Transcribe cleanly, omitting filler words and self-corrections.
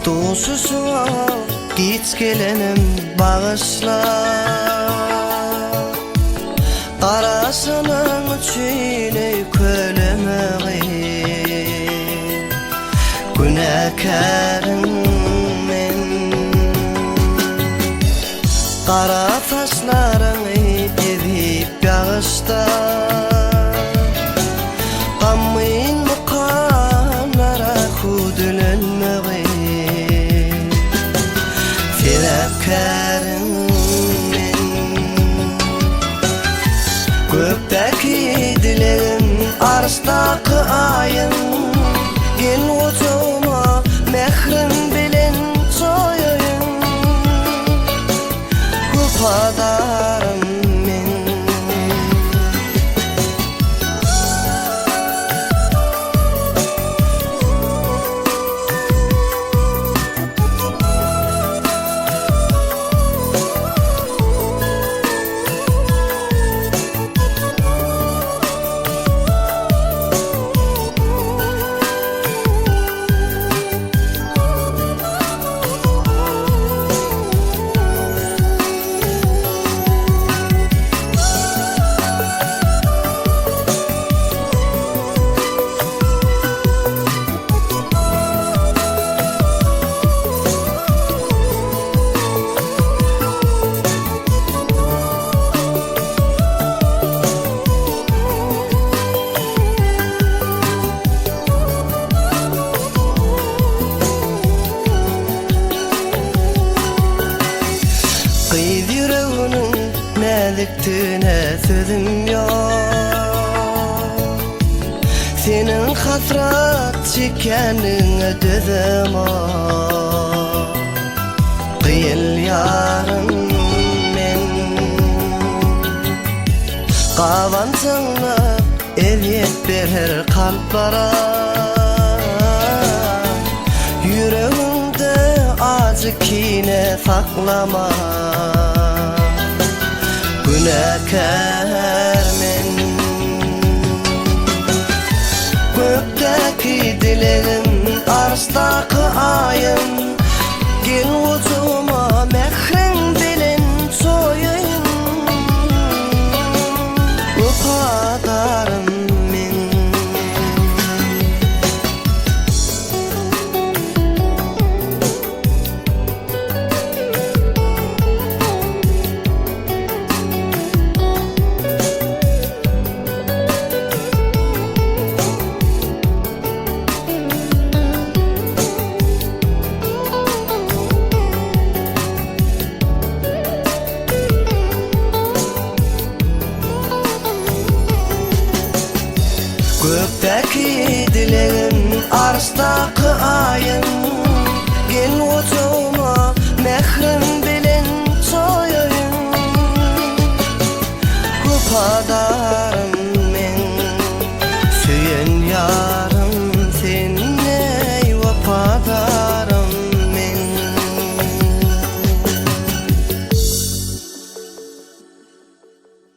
Duşuşyga giç gelenim bagyşla. Garaşanyň üçin öýkelemegin. Günäkäriň men. Gara saçlaryňy ezip ýagyşda. Gamgyn mukamlara hüwdülenmegin. Sebäpkäriň men. Gökdäki dilegim, arşdaky aýym, Gel gujagyma, mähriň bilen çoýaýyn. Wepadarym men. Gyz ýüreginiň näzikdigine sözüm ýok. Seniň hasrat çekýänligiňe dözemok. Gyýylýaryn men. Gabanjaňlyk ezýet berer kalplara. Ýüregiňde ajy kine saklama. Günäkär men. Gökdäki dilegim, arşdaky aýym, Gel gujagyma mähriň bilen çoýaýyn. Wepadarym men. Gökdäki dilegim, arşdaky aýym.